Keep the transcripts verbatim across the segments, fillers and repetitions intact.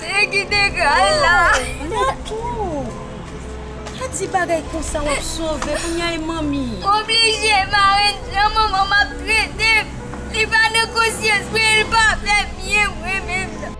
E ki te kal la. Natou! Pa di bagay konsa, w ap sove. Kounye a e manmi. Oblije, marenn, jan manman m ap trete m, li pa nan konsyans mwen, li pa fè byen mwen menm nan.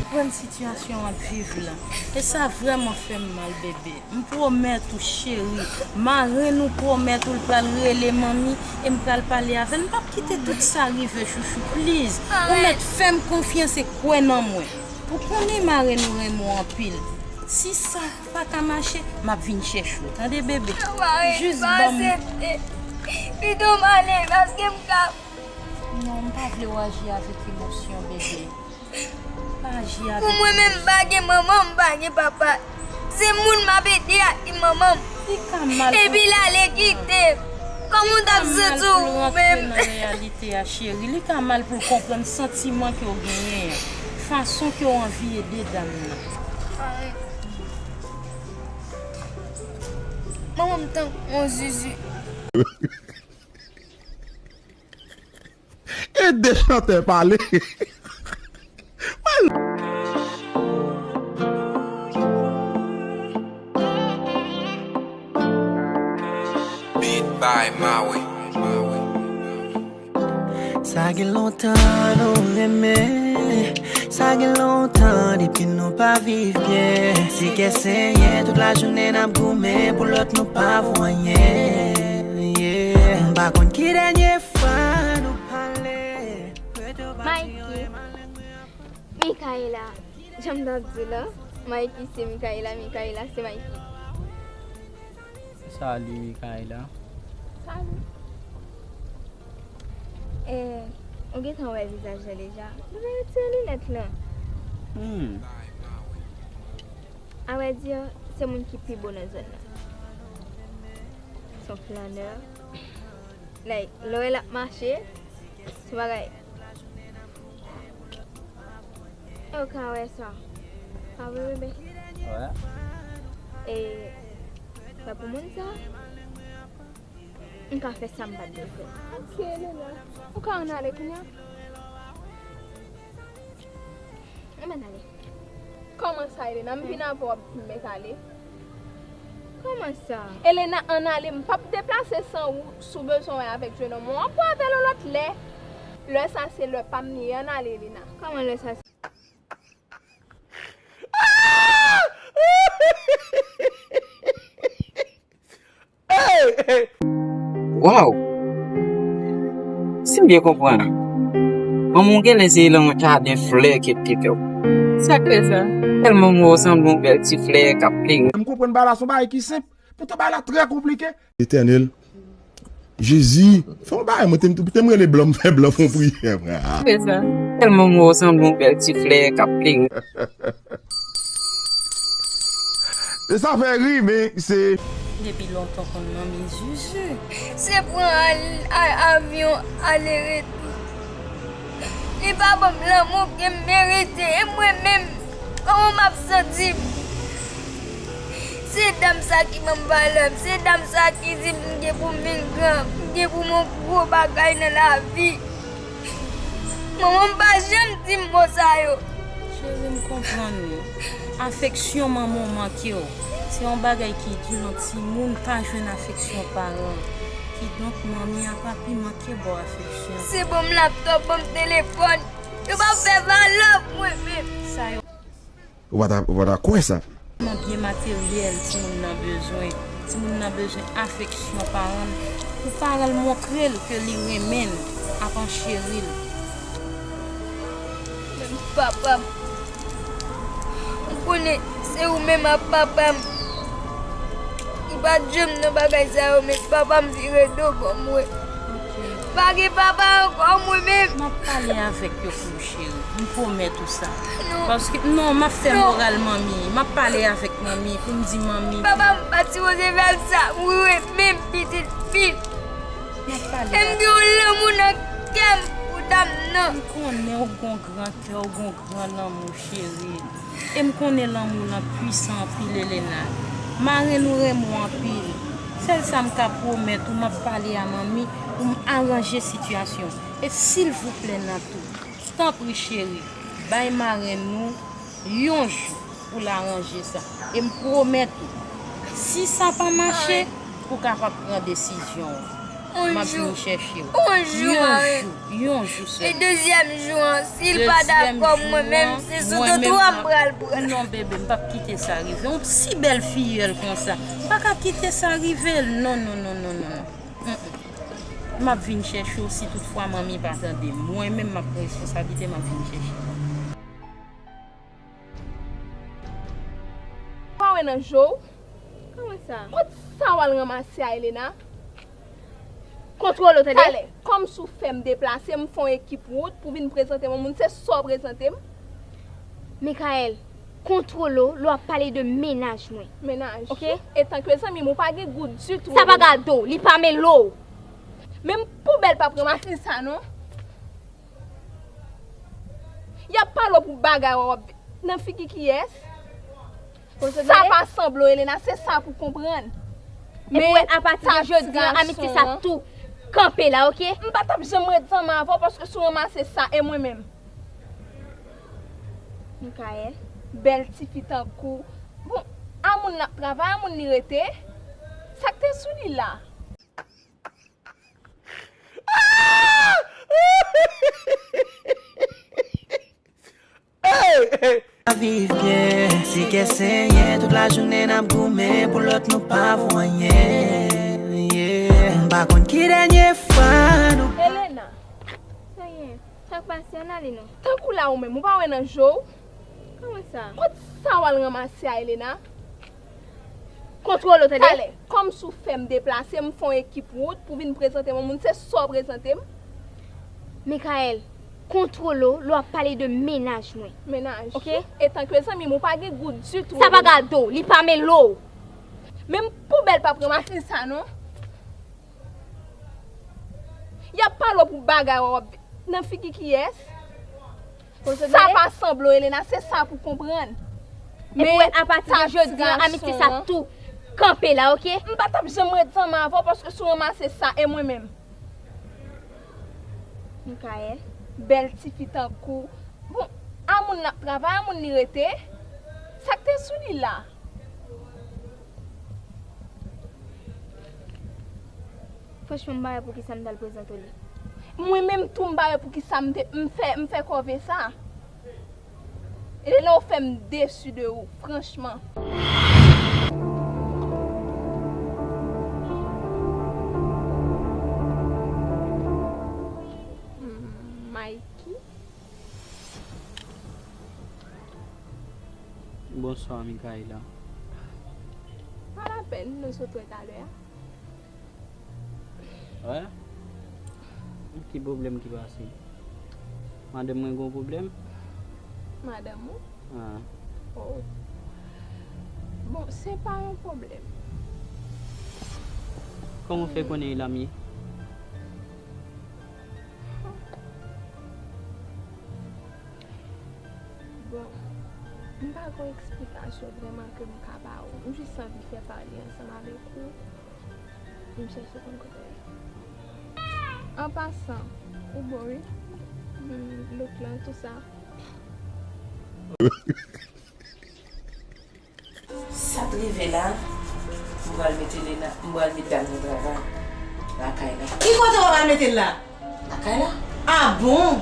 Konprann sitiyasyon w ap viv la. E sa vrèman fè m mal, bebe. M pwomèt ou, cheri, marenn ou pwomèt ou l pral rele manmi e m pral pale avè l. M p ap kite tout sa rive, chouchou, please. Ou mèt fè m konfyans e kwè nan mwen. Ou konnen marenn ou renmen w anpil. Si sa pa ka mache, m ap vin chèche w, tande, bebe? Jis ban m. Pito m ale, paske m ka. Non, m pa vle w aji avèk emosyon, bebe. Pa aji avèk emosyon. Pou mwen menm, m pa gen manman, m pa gen papa. Se moun m ap ede a ki manman m. Li ka mal. Epi l ale kite m. Kòman w t ap santi w menm? Li ka mal pou l rantre nan reyalite a, cheri. Li ka mal pou l konprann santiman ke w genyen an. Fason ke w anvi ede dam nan. Manman m tankou yon zuzu. Ede chantè pale. Beat by Maui. Sa gen lontan nou renmen, sa gen lontan depi nou pa viv byen. Se kè senyen, tout lajounen n ap goumen pou lòt nou pa vo anyen. Yeah. M pa konn ki dènye fwa nou pale. Mikey, Mikaela, jan m t ap di la, Mikey se Mikaela, Mikaela se Mikey. Salut, Mikaela. Salut. Eh, ou gentan wè vizaj la deja? Nou vin retire linèt lan. Hmm. Avèdi, se moun ki pi bo nan zòn nan. Se yon flanè. Like, lè w wè l ap mache, se bagay. E w ka wè sa. Pa vre, bebe? Wè. E, wè pou moun sa. M ka fè sa m pa t dwe fè. Ok, Elena. Ou ka ann ale kounye a? Ann ale. Kòman sa, Elena? M vin avè w, w ap mèt ale? Kòman sa? Elena, ann ale. M p ap deplase san ou. Si w bezwen wè avèk jenòm ou, w ap wè avè l yon lòt lè. Lè sa se lè pa m li ye. Ann ale, Elena. Kòman lè sa se Wow! Si m byen konprann, manman w genlè se nan yon jaden flè ke l te fè w. Sa k fè sa? Tèlman w sanble yon bèl ti flè k ap klere. M konprann bagay la se yon bagay ki senp, poutan bagay la trè konplike. Etènèl, Jezi, fè yon bagay, mwen te, te m rele blan, m fè blan fè yon priyè, frè. Sa k fè sa? Tèlman w sanble yon bèl ti flè k ap klere. E sa fè ri, men se. Depi lontan konn manmi Zuzu. Se pran al, a, avyon ale retou. Li pa ban m lanmou ke m merite. E mwen menm, kòman m ap santi m? Se dam sa ki ban m valè m. Se dam sa ki di m m gen pou m vin gran. M gen pou m yon gwo bagay nan lavi. Manman m pa janm di m mo sa yo. Cheri, m konprann ou. Afeksyon manman w manke w. Se yon bagay ki di yon timoun pa jwenn afeksyon paran. Kidonk, manmi a pa pi manke ba w afeksyon. Se ban m laptòp, ban m telefòn. Yo pa fè valè pou mwen menm. Sa yo Ou pa ta, ou pa ta kwè sa. Tèlman byen materyèl timoun nan bezwen. Timoun nan bezwen afeksyon paran l. Pou paran l montre l ke li renmen l, aprann cheri l. Menm papa m, m konnen se ou menm ak papa m ki pa t janm nan bagay sa yo, men papa m vire do ban mwen. Pa gen papa ankò, mwen menm. M ap pale avèk yo pou ou, cheri. M pwomèt ou sa. Non. Paske, non, m ap fè moral manmi. M ap pale avèk manmi pou m di manmi. Papa m pa sipoze fè m sa. Mwen menm pitit fi. M ap pale avèk. E m gen yon lanmou nan kè m pou dam nan. M konnen ou gon gran kè, ou gon gran lanmou, cheri. E m konnen lanmou w lan pwisan anpil, Elena. Marenn ou renmen w anpil. Sèl sa m ka pwomèt ou, m ap pale a manmi pou m aranje sitiyasyon. E silvouplè, Natou, tanpri cheri, bay marenn nou yon jou pou l aranje sa. E m pwomèt ou, si sa pa mache, pou w kapab pran desizyon w. M ap vin chèche w. Yon jou, marenn. Yon jou, yon jou sèlman. E dezyèm jou an, si l pa dakò, mwen menm, se sou toto a m pral pran. Non, bebe, m p ap kite sa rive. Yon si bèl fiyèl konsa, m pa ka kite sa rive l. Non, non, non, non, non, non. Mm, mm. M ap vin chèche w si toutfwa manmi pa tande m. Mwen menm, m ap pran responsablite, m ap vin chèche w. Pa wè nan je w. Kòman sa? Kot sa w al ranmase a, Elena? Kontwole w, tande? Talè, kòm si w fè m deplase, m fè yon ekip wout pou vin prezante m yon moun, se sa w prezante m? Mikaèl, kontwole w lè w ap pale de mennaj mwen. Mennaj? Ok? Etanke zanmi m, ou pa gen gou ditou. Sa pa gade w, li pa mele w. Menm poubèl p ap ranmase sa, non. Y ap pale w pou bagay w ap nan figi kiyès? Sa pa sanble w, Elena, se sa pou konprann. Epi wè, apati de jodi an, amitye sa tou kanpe la, ok? M pa t ap janm ret zanmi avè w paske si w ranmase sa, e mwen menm? Mikaèl, bèl tifi tankou. Bon, a moun l ap travay, a moun li rete. Sa k te sou li la? Viv byen, ti kè senyen, tout lajounen n ap goumen, pou lòt nou pa vo anyen. Yeah. M pa konn ki dènye fwa nou. Elena, sa k pase, ann ale non. Tankou la ou menm, ou pa wè nan je w? Kòman sa? Kot sa w al ranmase a, Elena? Kontwole w, tande? Talè, kòm si w fè m deplase, m fè yon ekip wout pou vin prezante m yon moun, se sa w prezante m? Mikaèl, kontwole w lè w ap pale de mennaj mwen. Mennaj? Ok? Etanke zanmi m, ou pa gen gou ditou. Sa pa gade w, li pa mele w. Menm poubèl p ap ranmase sa, non. Y ap pale w pou bagay w ap nan figi kiyès? Sa pa sanble w, Elena, se sa pou konprann. Epi wè, apati de jodi an, amitye sa tou kanpe la, ok? M pa t ap janm ret zanmi avè w paske si w ranmase sa, e mwen menm? Mikaèl, bèl tifi tankou. Bon, a moun l ap travay, a moun li rete. Sa k te sou li la? Franchman, m pa wè poukisa m t al prezante w li. Mwen menm tou, m pa wè poukisa m te, m fè, m fè kòve sa. Elena, ou fè m desi de ou, franchman. Mikey? Bonswa, Mikaela. Pa lapèn, nou sot wè talè a. Wè? Ki pwoblèm ki pase? Madanm mwen gen yon pwoblèm? Madanm ou? Ah. Oh. Bon, se pa yon pwoblèm. Kòman w fè konnen Elam ye? Bon, m pa gen yon eksplikasyon vrèman ke m ka ba ou. M jis anvi fè pale ansanm avèk ou. M chèche konn kote l ye. An pasan, ou bon wi. Hmm, look lan, tou sa. Sa t rive la, m pral mete Lena, m pral met dam nan travay lakay la. Ki kote w pral mete l la? Lakay la. Ah bon?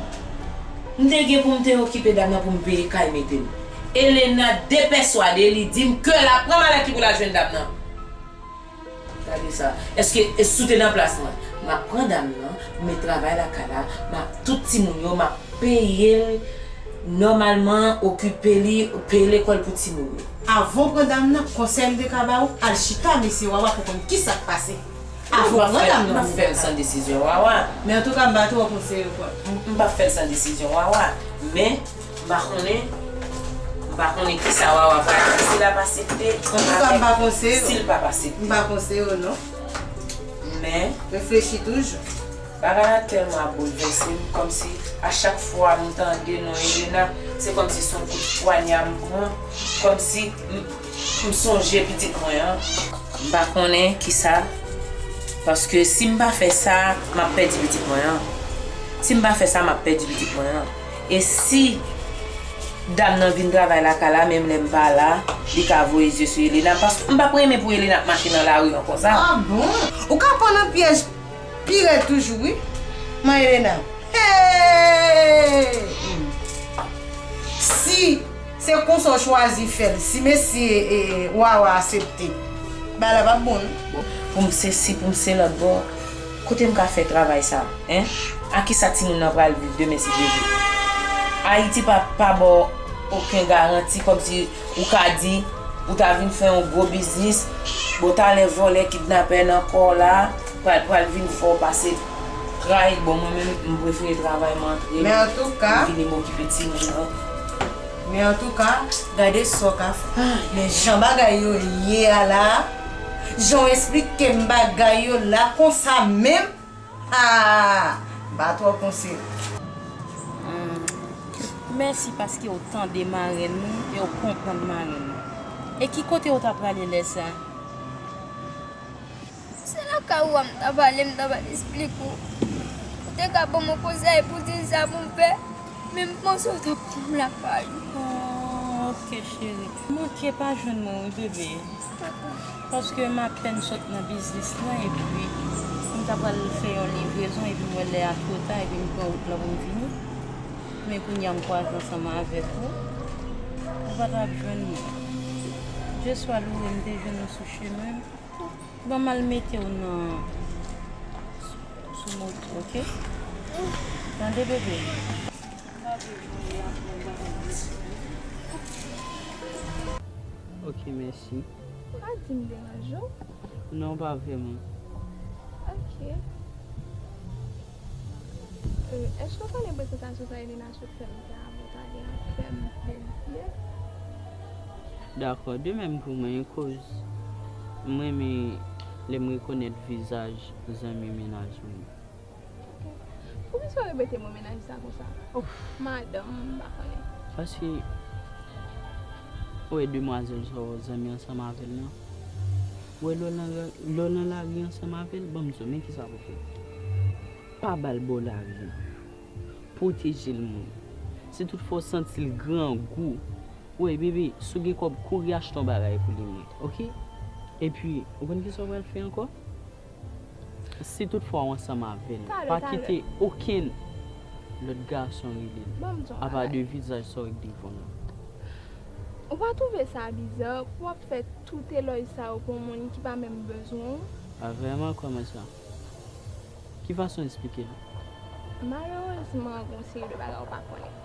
M te gen pou m te okipe dam nan pou m peye kay mete l. Elena depèswade, li di m ke l ap pran malèt li pou l al jwenn dam nan. Gade sa. Èske, èske ou te nan plas mwen? M ap pran dam nan, m met travay lakay la, m ap tout timoun yo, m ap peye l nòmalman, okipe li, peye lekòl pou timoun yo. Avan w pran dam nan, konsèy m te ka ba ou, al chita mesye wawa pou konn kisa k pase. Avan, madam nan. M p ap fè l san desizyon Wawa. Men antouka, m pa twò konseye w, kwa. M p ap fè l san desizyon Wawa. Men, m pa konnen, m pa konnen kisa Wawa pral fè, si l ap aksepte. Antouka, m pa konseye w. Si l p ap aksepte. M pa konseye w, non. Men. Reflechi toujou. Bagay la tèlman ap boulvèse m, kòmsi a chak fwa m tande non Elena, se kòmsi se yon kout pwanya m pran, kòmsi m, m sonje pitit mwen an. M pa konnen kisa, paske si m pa fè sa, m ap pèdi pitit mwen an. Si m pa fè sa, m ap pèdi pitit mwen an. E si dam nan vin travay lakay la, menm lè m pa la, li ka voye zye sou Elena, paske m p ap renmen pou Elena ap mache nan lari an konsa. Ah bon? Ou ka pran nan pyèj pi rèd toujou, wi. Man Elena. Hey! Si se konsa w chwazi fè l, si mesye, e, Wawa aksepte, bagay la p ap bon, non? Pou m se si, pou m se lòt bò, kote m ka fè travay sa, en? A kisa timoun nan pral viv demen si Dye vle? Ayiti pa, pa ba w okenn garanti, kòmsi ou ka di, ou ta vin fè yon gwo biznis, bon, talè vòlè, kidnapè nan kò w la, pral, pral vin fè w pase tray. Bon, mwen menm, m prefere travay, m antre, men antouka, m vini m okipe timoun nan. Men antouka, gade sa w ka fè. Men jan bagay yo ye a la, jan w esplike m bagay yo la konsa menm, ah, m pa twò konseye w. Hmm. Mèsi paske w tande marenn nou e w konprann marenn nou. E ki kote w ta prale lè sa? Se lakay ou a m ta prale, m ta pral esplike w. Ou te ka ban m yon konsèy pou di m sa pou m fè, men m panse w t ap pran m lakay ou. Oh, ok, cheri. Manke pa jwenn mwen, wi, bebe. Paske m apèn sot nan biznis lan, epi m ta pral fè yon livrezon, epi m wè lè a twò ta, epi m pran wout lan pou m vini. Men kounye a m kwaze ansanm avèk ou, ou pa t ap jwenn mwen. Dye swa loure, m te jwenn ou sou chemen. Ban m al mete w nan, sou moto, ok? Tande, bebe? Ok, mèsi. Pa di m deranje w. Non, pa vrèman. Ok. Euh, èske w konnen prezantasyon sa Elena sot fè m fè avè w talè a fè m plezi? Dakò, de menm pou mwen, koz m renmen lè m rekonèt vizaj zanmi mennaj mwen. Poukisa w repete mo mennaj sa konsa? Madanm, m pa konnen. Paske, ou wè demwazèl sa w zanmi ansanm avè l lan. Ou wè lè w nan, lè w nan lari ansanm avè l, ban m di w, men kisa pou fè. Pa ba l bò lari an. Pwoteje l, moun. Si toutfwa w santi l grangou, ou wè, bebe, si w gen kòb, kouri achte yon bagay pou li, moun. Ok? Epi, ou konn kisa w pral fè ankò? Si toutfwa w ansanm avè l, pa kite okenn lòt gason rele l, apa de vizaj sa w wè k devan w lan. Ou pa twouve sa biza pou w ap fè tout elòj sa yo pou yon moun ki pa menm bezwen w? Pa vrèman, kòman sa? Ki fason w esplike l? Malerezman, gen yon seri de bagay ou pa konnen.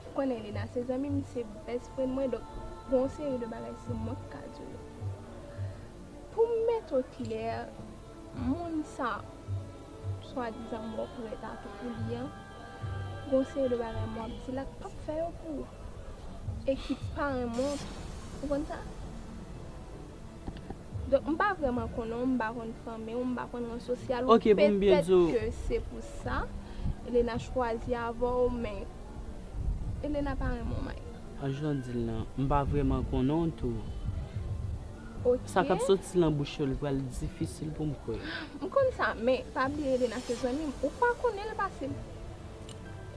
Ou konnen Elena se zanmi m, se best friend mwen, donk gen yon seri de bagay se mwen ki ka di w yo. Pou m mete w klè, moun sa, swadizan mwen prèt atou pou li an, gen yon seri de bagay mwen ap di la k p ap fè yo pou ou. E ki pa renmen w tou. Ou konn sa? Donk, m pa vrèman konnen w, m pa konn fanmi w, m pa konn ran sosyal ou. Ok, pou m byen di w. Petèt ke se pou sa, Elena chwazi avè w, men Elena pa renmen w, Mike. An jan w di l lan, m pa vrèman konnen w tou. Ok. Sa k ap soti lan bouch yo, li pral difisil pou m kwè. M konn sa, men pa bliye Elena se zanmi m. Ou pa konnen l pase m.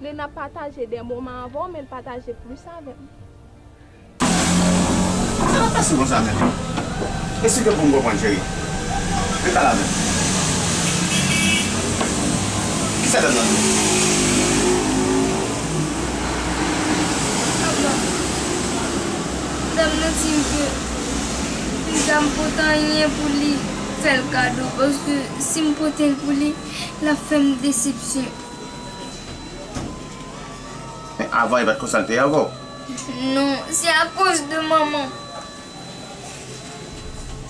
Elena pataje de moman avè w, men l pataje plis avè m. Sa k ap pase konsa menm? Esplike pou m konprann, cheri. Ret la avè m. Kisa dam nan di w? Papa, dam nan di m ke m ta pote anyen pou li fè l kado, paske si m pote l pou li, l ap fè m desepsyon. Men avan, e pa t konsa l te ye avè w? Non, se akoz de manman.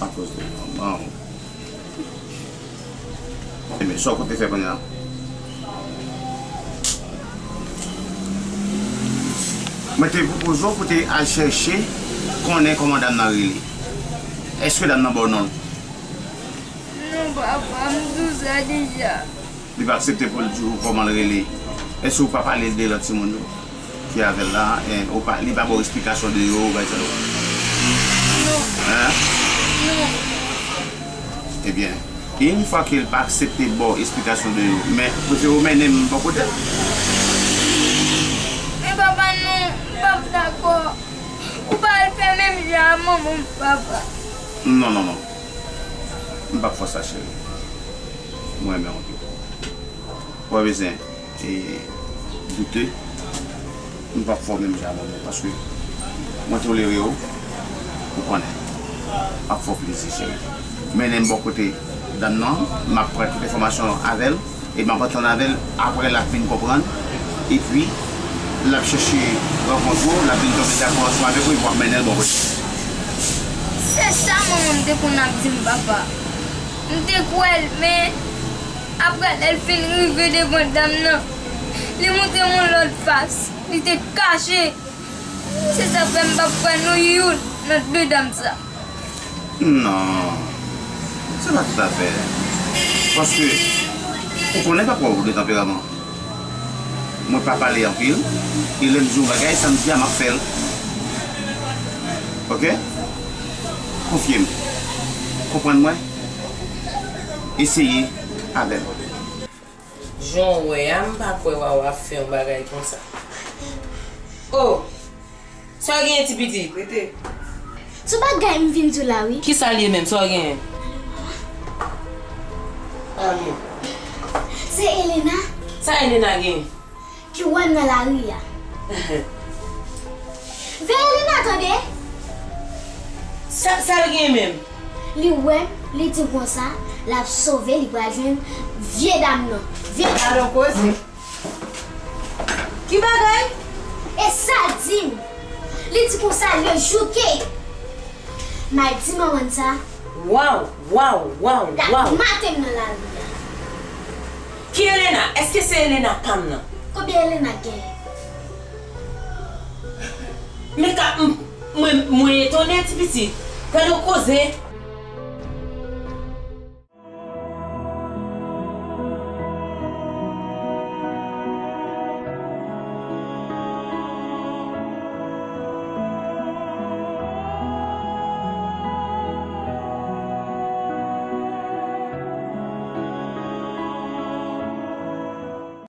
Akoz de manman w. Ebyen, sa w konte fè kounye a? Mwen te pwopoze w pou te al chèche konnen kòman dam nan rele. Èske dam nan ba w non l? Non, papa, m di w sa deja. Li pa aksepte pou l di w kòman l rele. Èske w pa pale de lòt timoun yo ki avè l la? En, ou pa, li pa ba w esplikasyon de yo, bagay sa yo? Non. Hein? Non. Ebyen, yon fwa ke l pa aksepte ba w esplikasyon de yo, men prefere w mennen m bò kote l. Men papa, non, m p ap dakò. Ou pa al fè menm jan a manman m, papa. Non, non, non. M p ap fè w sa, cheri. Mwen renmen w anpil. Ou pa bezwen e, doute, m p ap fè w menm jan avè w, paske mwen tolere w, ou konnen. M ap fè w plezi, cheri. Mennen m bò kote dam nan, m ap pran tout enfòmasyon avè l, e m ap antann avè l, apre l ap vin konprann, epi l ap chèche rankontre w, l ap vin tonbe dakò ansanm avèk ou, epi w ap mennen l bò kote. Se sa manman m te konn ap di m, papa. M te kwè l, men apre lè l fin rive devan dam nan, li montre m yon lòt fas. Li te kache. Se sa fè m p ap kwè nou youn nan de dam sa. Non. Se pa toutafè. Paske, ou konnen papa w gen tanperaman. Mwen pa pale anpil. E lè m di yon bagay, sa m di a, m ap fè l. Oke? Konfye m. Konprann mwen. Eseye avè m. Jan w wè a, m pa kwè Wawa ap fè yon bagay konsa. O! Sa w genyen, ti pitit? Rete. Se bagay m vin di w la, wi. Kisa l ye menm? Sa w genyen? Sa l ye? Se Elena. Sa Elena genyen? Ki wè m nan lari a. Veye Elena, tande! Sa, sa l gen menm? Li wè m, li di m konsa, l ap sove, li pral jwenn vye dam nan. Vye dam nan. Gadon koze. Ki bagay? E sa l di m. Li di konsa, l yo jouke. M al di manman l sa. Waw, waw, waw, waw. L ap maten m nan lari a. Ki Elena? Èske se Elena pa m nan? Konbyen Elena k genyen? Men ka, m, mwen, mwen etone, ti pitit. Gade yon koze.